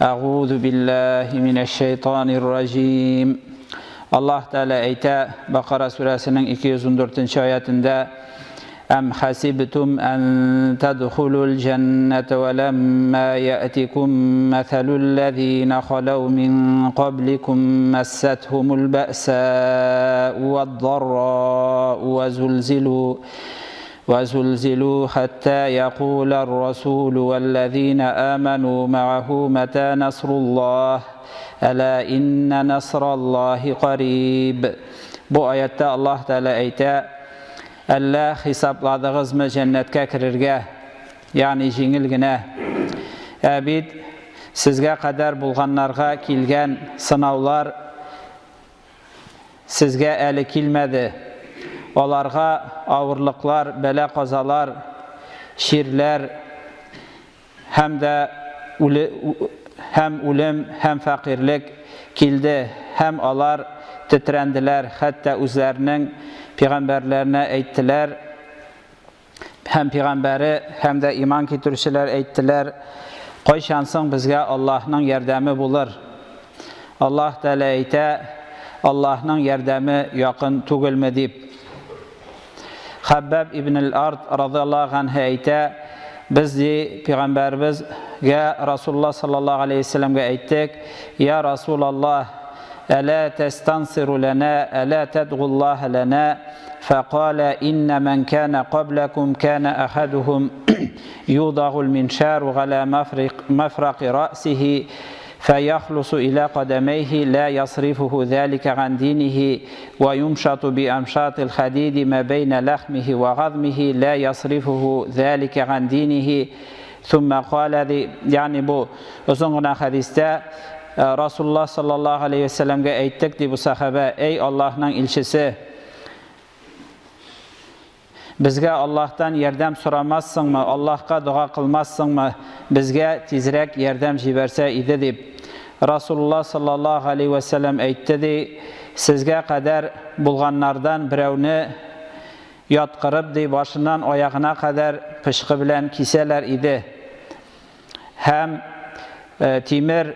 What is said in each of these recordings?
Әгуду биллаһи минәш-шәйтанир раҗим. Аллаһ Тәгалә әйтә Бакара сүрәсенең 214 нче аятендә: Әм хасибтум ән тадхулул җәннәтә вә ләмма яътикум мәсәлул ләзина халау мин кабликум мәссәтһумул бәъсау вәд-даррау вә зулзилу وزلزلوا حتى يقول الرسول والذين آمنوا معه متى نصر الله ألا إن نصر الله قريب. Бу аятта Аллаһ Тәгалә әйтә: Әллә хисапладыгызмы җәннәткә керергә, ягъни җиңел генә? Ә бит сезгә кадәр булганнарга килгән сынаулар Сезгә әле килмәде. Аларга авырлыклар, бәла-казалар, чирләр һәм дә үле һәм үлем һәм фәкыйрьлек килде, һәм алар тетрәнделәр, хәтта үзләренең пигамбәрләренә әйттеләр, Һәм пигамбәре, һәм дә иман китерүчеләр әйттеләр, Кайчан соң безгә Аллаһның ярдәме булыр? Аллаһ Тәгалә әйтә, Аллаһның ярдәме якын түгелме дип. Хәббаб ибн аль-Ард радыяллаһу ганһу әйтә, без ди пигамбәребезгә Расулуллаһ саллаллаһу алейһи вәсәлләмгә әйттек, Я Расулаллаһ, әлә тәстансиру ләнә, әлә тәдгуллаһ ләнә? فقال إن من كان قبلكم كان أحدهم يوضع المنشار على مفرق, مفرق رأسه فيخلص إلى قدميه لا يصرفه ذلك عن دينه ويمشط بأمشاط الحديد ما بين لحمه وعظمه لا يصرفه ذلك عن دينه ثم قال يعني бу озын гына хәдистә Расулуллаһ саллаллаһу алейһи вәсәлләмгә әйттек ди бу сахабә, эй Аллаһның илчесе, безгә Аллаһтан ярдәм сорамассыңмы, Аллаһка дога кылмассыңмы, безгә тизрәк ярдәм җибәрсә иде дип. Расулуллаһ саллаллаһу алейһи вәсәлләм әйтте ди, сезгә кадәр булганнардан берәүне яткырып ди, башыннан аягына кадәр пычкы белән кисәләр иде. Һәм тимер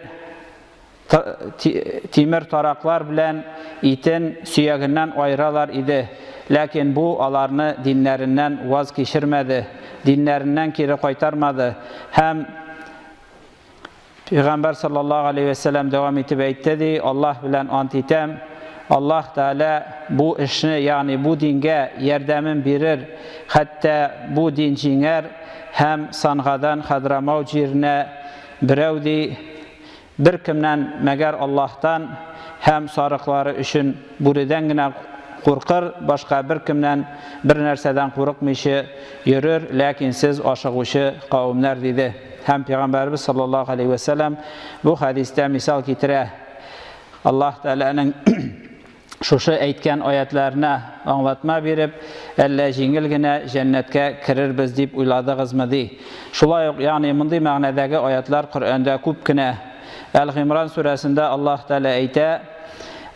тимер тараклар белән итен сөягеннән аералар иде. Ләкин бу аларны диннәреннән ваз кичермәде, диннәреннән кире кайтармады. Һәм Пәйгамбәр саллаллаһу алейһи вә сәлләм дәвам итеп әйтте ди, Аллаһ белән ант итәм, Аллаһ Тәгалә бу эшне, ягъни бу дингә ярдәмен бирер, хәтта бу дин җиңәр һәм Сангадан Хадрамаут җиренә берәү ди, беркемнән мәгәр Аллаһтан һәм сарыклары өчен бүредән генә куркыр, башка беркемнән бернәрсәдән курыкмыйчы йөрер, ләкин сез ашыгучы кавемнәр, диде. Һәм Пәйгамбәребез саллаллаһу алейһи вә сәлләм бу хәдистә мисал китерә. Аллаһ Тәгаләнең шушы әйткән аятларына аңлатма биреп, әллә җиңел генә җәннәткә керербез дип уйладыгызмы ди. Шулай ук, ягъни мондый мәгънәдәге аятлар Коръәндә күп кенә. Әл-Гыймран сүрәсендә Аллаһ Тәгалә әйтә: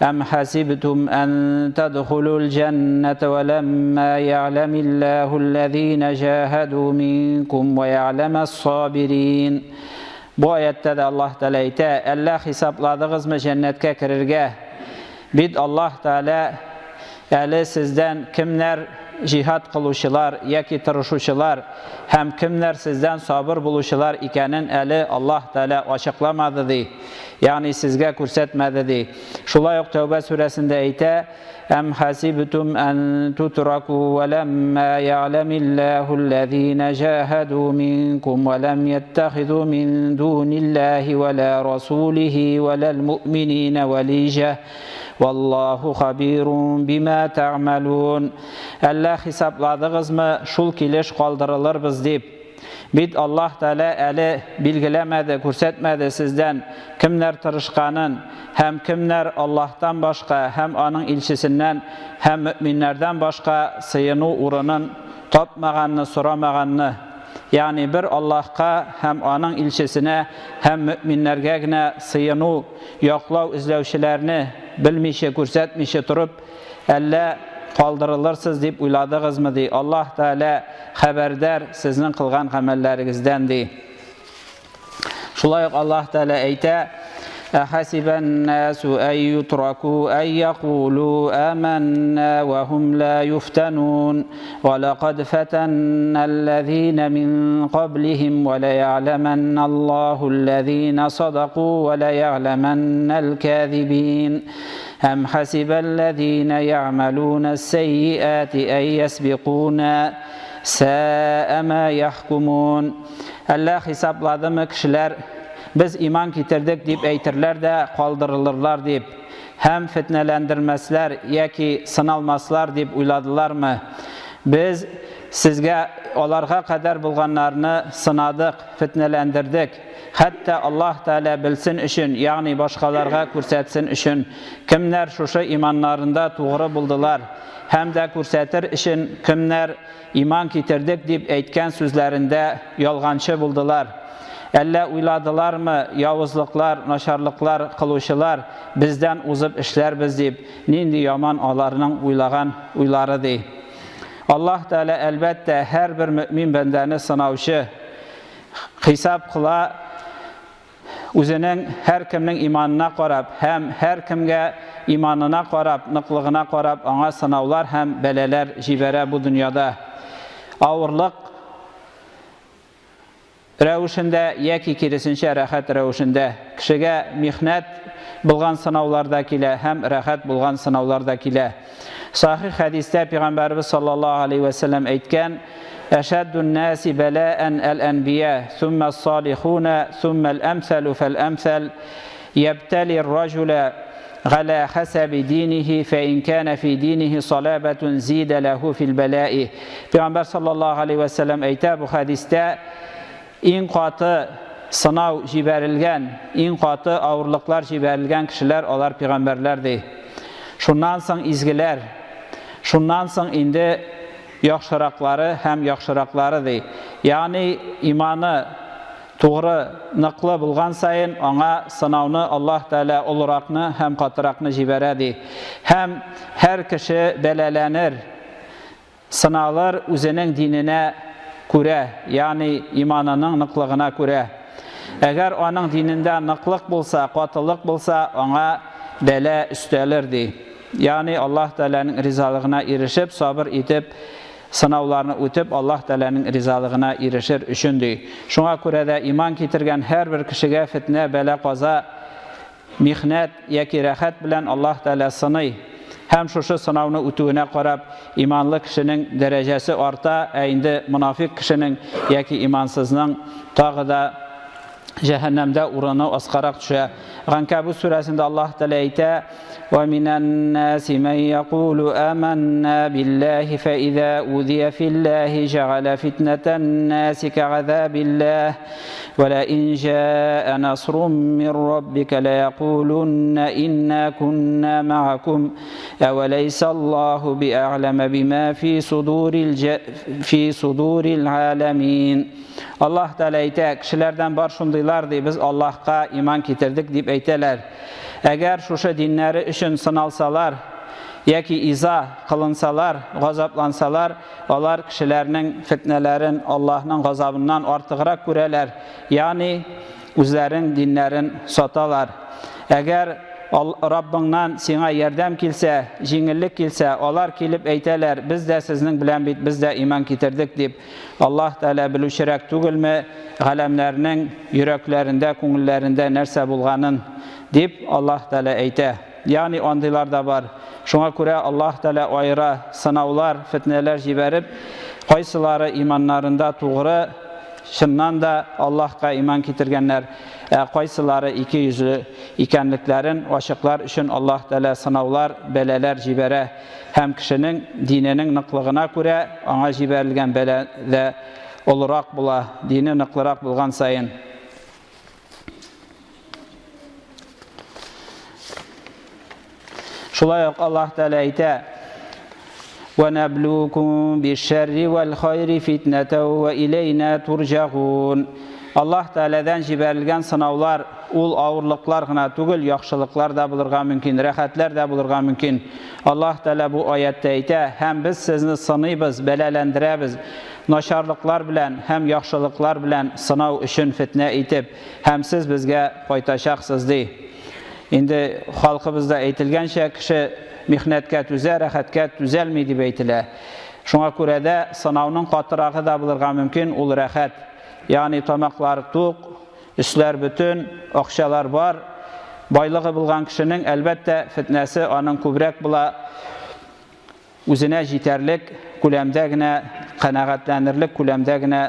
Әм хасибтум ән тадхулул җәннәтә вә ләмма я'ләмиллаһу алләзина җаһаду минкум вә я'ләмәс сабирин. Бу аятьтә дә Аллаһ Тәгалә әйтә, Әллә хисапладыгызмы җәннәткә керергә? Бит Аллаһ Тәгалә әле сездән кемнәр җиһад кылучылар яки тырышучылар һәм кемнәр сездән сабыр булучылар икәнен әле Аллаһ Тәгалә ачыкламады, ди. Ягъни сезгә күрсәтмәде, ди. Шулай ук Тәүбә сүрәсендә әйтә, Әм хасибтум ән тутраку вә ләммә я'ләмиллаһу алләзина җаһаду минкум вә ләм яттахизу мин дуниллаһи вә лә расулихи вә ләл муъминина вәлиҗә валлаһу хабирун бима тәгъмәлун. Әллә хисапладыгызмы, шул килеш калдырылырбыз дип? Бит Аллаһ Тәгалә әле билгеләмәде, күрсәтмәде сездән кемнәр тырышканын һәм кемнәр Аллаһтан башка һәм Аның илчесеннән һәм мөэминнәрдән башка сыену урынын тапмаганны, сорамаганны. Ягъни бер Аллаһка һәм Аның илчесенә һәм мөэминнәргә генә сыену, яклау эзләүчеләрне белмичә, күрсәтмичә торып, Әллә калдырылырсыз дип уйладыгызмы, ди. Аллаһ Тәгалә хәбәрдар сезнең кылган гамәлләрегездән, ди. Шулай ук Аллаһ Тәгалә әйтә: Әхәсибән насу ай ютраку ай якулу аманна ва хум ла юфтанун ва лакад фатанна аллазина мин каблихим ва ла я'ламанна Аллаху аллазина садаку ва ла я'ламанна аль-казибин. Әм хасибәлләзина я'малуна ас-сайyiати ай ясбикуна са'a ма яхкумун. Әллә хисапладымы кешеләр, без иман китердек дип әйтерләр дә калдырылырлар дип, һәм фетнәләндермәсләр яки сыналмаслар дип уйладылармы? Без сезгә аларга кадәр булганнарны сынадык, фетнәләндердек, хәтта Аллаһ Тәгалә белсен өчен, ягъни башкаларга күрсәтсен өчен, кемнәр шушы иманнарында тугры булдылар, һәм дә күрсәтер өчен, кемнәр Иман китердек дип әйткән сүзләрендә ялганчы булдылар. Әллә уйладылармы, явызлыклар, начарлыклар кылучылар бездән узып эшләрбез дип, нинди яман аларның уйлаган уйлары, ди. Аллаһ Тәгалә, әлбәттә, һәрбер мөэмин бәндәне сынаучы, хисап кыла, Үзенең һәркемнең иманына карап һәм һәркемгә иманына карап, ныклыгына карап аңа сынаулар һәм бәлаләр җибәрә бу дөньяда. Авырлык рәвешендә яки киресенчә рәхәт рәвешендә. Кешегә михнәт булган сынаулар да килә һәм рәхәт булган сынаулар да килә. Сахих хәдистә Пәйгамбәребез саллаллаһу алейһи вә сәлләм әйткән, Әшәддүн наси бәлаән әл-әнбия, сумма ас-салихуна, сумма әл-әмсәлү фәл-әмсәл, йәбтәли ар-раҗула галә хәсәби динихи, фә ин кәнә фи динихи салабәтун зидә ләһү фил бәлаи. Пәйгамбәр саллаллаһу алейһи вә сәлләм әйтә бу хәдистә, иң каты сынау җибәрелгән, иң каты авырлыклар җибәрелгән кешеләр алар пигамбәрләр, ди. Шуннан соң изгеләр, шуннан соң инде яхшыраклары һәм яхшыраклары, ди. Ягъни иманы тугры, ныклы булган саен аңа сынауны Аллаһ Тәгалә олыракны һәм катыракны җибәрә, ди. Һәм һәр кеше бәлаләнер, Сыналыр үзенең диненә күрә, ягъни иманының ныклыгына күрә. Әгәр аның динендә ныклык булса, катылык булса, аңа бәла өстәлер, ди. Ягъни Аллаһ Тәгаләнең ризалыгына ирешеп, сабыр итеп, сынауларны үтеп, Аллаһ Тәгаләнең ризалыгына ирешер өчен, ди. Шуңа күрә дә иман китергән һәрбер кешегә фетнә, бәла-каза Михнәт яки рәхәт белән Аллаһ Тәгалә сыный. Һәм шушы сынауны үтүенә карап, иманлы кешенең дәрәҗәсе арта, ә инде монафикъ кешенең яки имансызның тагы да җәһәннәмдә урыны аскарак төшә. Ганкәбут сүрәсендә Аллаһ Тәгалә әйтә: "Ва минән наси ман якулу аманна биллаһи фа иза удия филлаһи җәгалә фитнәтән наси кәгазабиллаһ". ولئن جاء نصر من ربك ليقولن إنا كنا معكم أوليس الله بأعلم بما في صدور الج... في صدور العالمين Аллаһ Тәгалә әйтә, кешеләрдән бар шундыйлар ди, без Аллаһка иман китердек дип әйтәләр. Әгәр шушы диннәре өчен сыналсалар яки иза кылынсалар, газаплансалар, Алар кешеләрнең фетнәләрен Аллаһның газабыннан артыграк күрәләр, ягъни үзләрен диннәрен саталар. Әгәр Раббыңнан сиңа ярдәм килсә, җиңеллек килсә, алар килеп әйтәләр, без дә сезнең белән бит, без дә иман китердек дип. Аллаһ Тәгалә белүчерәк түгелме галәмнәрнең йөрәкләрендә, күңелләрендә нәрсә булганын, дип Аллаһ Тәгалә әйтә. Ягъни андыйлар да бар. Шуңа күрә Аллаһ Тәгалә аера, сынаулар, фетнәләр җибәреп, кайсылары иманнарында тугры, чыннан да Аллаһка иман китергәннәр, ә кайсылары икейөзле икәнлекләрен ачыклар өчен Аллаһ Тәгалә сынаулар, бәлаләр җибәрә һәм кешенең диненең ныклыгына күрә аңа җибәрелгән бәла дә олырак була, дине ныклырак булган саен. Шулай ук Аллаһ Тәгалә әйтә: "Ва наблукум биш-шәрри вәл-хайри фитнәтән ва иләйна турҗагун." Аллаһ Тәгаләдән җибәрелгән сынаулар ул авырлыклар гына түгел, яхшылыклар да булырга мөмкин, рәхәтләр дә булырга мөмкин. Аллаһ Тәгалә бу аятта әйтә: "Һәм без сезне сыныйбыз, бәлаләндерәбез. Начарлыклар белән һәм яхшылыклар белән сынау өчен фетнә итеп, һәм сез безгә кайтачаксыз, ди. Инде халкыбызда әйтелгәнчә, кеше михнәткә түзә, рәхәткә түзәлми дип әйтелә. Шуңа күрә дә сынауның катырагы да булырга мөмкин, ул рәхәт. Ягъни тамаклар тук, өсләр бөтен, акчалар бар. Байлыгы булган кешенең, әлбәттә, фетнәсе аның күбрәк була. Үзенә җитәрлек күләмдә генә, канәгатьләнерлек күләмдә генә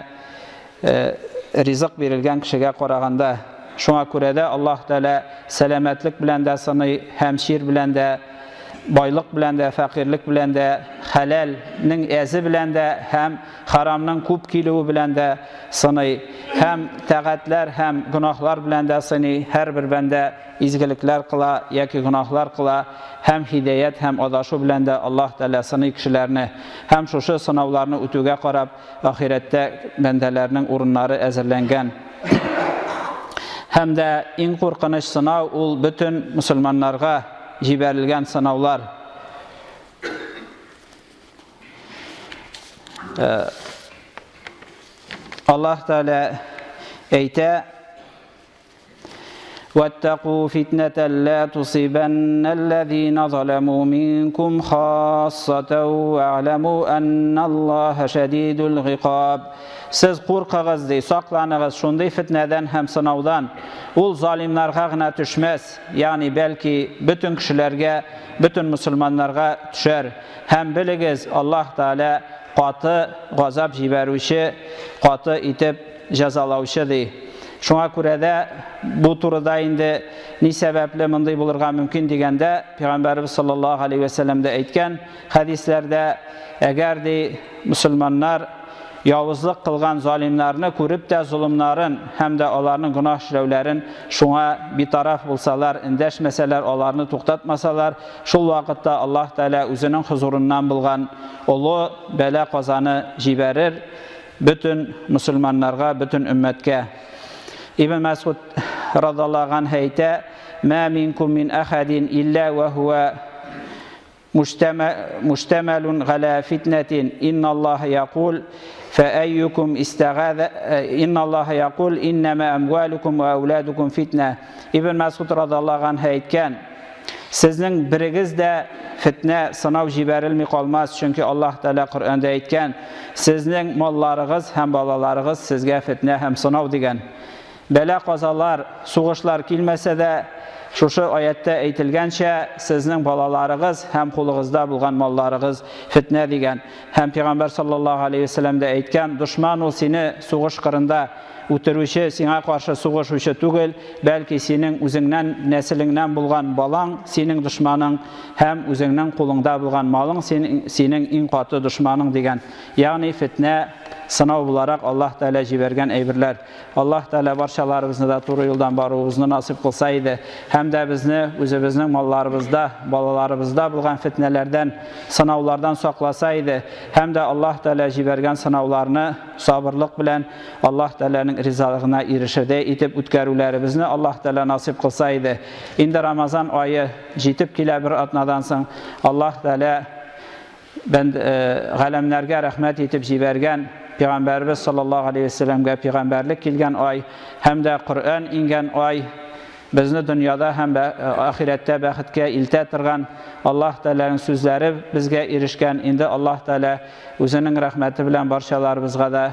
ризык бирелгән кешегә караганда. Шуңа күрә дә Аллаһ Тәгалә сәламәтлек белән дә сыный һәм чир белән дә, байлык белән дә, фәкыйрьлек белән дә, хәләлнең әзе белән дә һәм харамның күп килүе белән дә сыный. Һәм тәгатьләр һәм гөнаһлар белән дә сыный. Һәрбер бәндә изгелекләр кыла яки гөнаһлар кыла һәм һидаять һәм адашу белән дә Аллаһ Тәгалә сыный кешеләрне. Һәм шушы сынауларны үтүгә карап, ахирәттә бәндәләрнең урыннары әзерләнгән. Һәм дә иң куркыныч сынау ул бөтен мөселманнарга җибәрелгән сынаулар. Аллаһ Тәгалә әйтә, واتقوا فتنة لا تصيبن الذين ظلموا منكم خاصة واعلموا أن الله شديد العقاب Сез куркыгыз ди, сакланыгыз шундый фитнәдән һәм сынаудан. Ул залимнарга гына төшмәс, ягъни бәлки бөтен кешеләргә, бөтен мөселманнарга төшәр. Һәм белегез, Аллаһ Тәгалә каты газап җибәрүче, каты итеп җәзалаучы, ди. Шуңа күрә дә бу турыда инде ни сәбәпле мондый булырга мөмкин дигәндә, Пәйгамбәребез саллаллаһу алейһи вә сәлләм дә әйткән хәдисләрдә, әгәр ди мөселманнар явызлык кылган залимнарны күреп тә золымнарын һәм дә аларның гөнаһ эшләүләрен шуңа битараф булсалар, эндәшмәсәләр, аларны туктатмасалар, шул вакытта Аллаһ Тәгалә үзенең хозурыннан булган олы бәла-казаны җибәрер. Бөтен мөселманнарга, бөтен өммәткә. Ибн Мәсгуд радаллаһу анһу әйтә, "Ма минкум мин ахадин илля ва хуа муштамалун галя фитнатин. Инналлаһа якул фа истагаза инналлаһа якул иннама амвалукум ва ауладукум фитна." Ибн Мәсгуд радаллаһу анһу әйткән, Сезнең берегез дә фетнә, сынау җибәрелми калмас, чөнки Аллаһ Тәгалә Коръәндә әйткән, Сезнең малларыгыз һәм балаларыгыз сезгә фетнә һәм сынау дигән. Бәла-казалар, сугышлар килмәсә дә, шушы аятьтә әйтелгәнчә, сезнең балаларыгыз һәм кулыгызда булган малларыгыз фетнә дигән. Һәм Пәйгамбәр саллаллаһу алейһи вә сәлләм дә әйткән, дошман ул сине сугыш кырында Үтерүче сиңа каршы сугышучы түгел, бәлки синең үзеңнән, нәселеңнән булган балаң синең дошманың һәм үзеңнең кулыңда булган малың синең иң каты дошманың дигән. Ягъни фетнә, сынау буларак Аллаһ Тәгалә җибәргән әйберләр. Аллаһ Тәгалә барчаларыбызны да туры юлдан баруыбызны насыйп кылса иде һәм дә безне үзебезнең малларыбызда, балаларыбызда булган фетнәләрдән, сынаулардан сакласа иде һәм дә Аллаһ Тәгалә җибәргән сынауларны сабырлык белән Аллаһ Тәгаләнең ризалыгына ирешердәй итеп үткәрүләребезне Аллаһ Тәгалә насыйп кылса иде. Инде Рамазан ае җитеп килә бер атнадан соң. Аллаһ Тәгалә бәнд галәмнәргә рәхмәт итеп җибәргән Пәйгамбәребез саллаллаһу алейһи ва сәлләмгә пәйгамбәрлек килгән ай һәм дә Коръән иңгән ай безне дөньяда һәм ахирәттә бәхеткә илтә торган Аллаһ Тәгаләнең сүзләре безгә ирешкән. Инде Аллаһ Тәгалә Үзенең рәхмәте белән барчаларыбызга да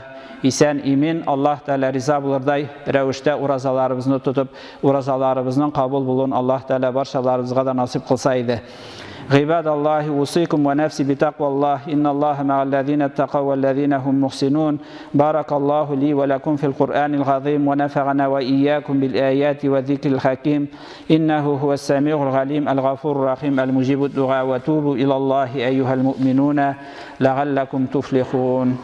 исән-имин, Аллаһ Тәгалә риза булырдай рәвештә уразаларыбызны тотып, уразаларыбызның кабул булуын Аллаһ Тәгалә барчаларыбызга да насыйп кылса иде. Гыйбадаллаһи усыйкум ва нәфси битакваллаһ, инналлаһа мәгалләзина аттакау вәлләзина һум мухсинун. Баракаллаһу ли ва ләкум фил Куръанил газыйм ва нәфәгана ва ияякум бил аяти ва зикрил хаким. Иннәһу һуәс сәмигул галим, әл-гафурur рахим, әл-муҗибуд дуга ва тубу илаллаһи әйюһәл муъминуна ләгалләкум туфлихун.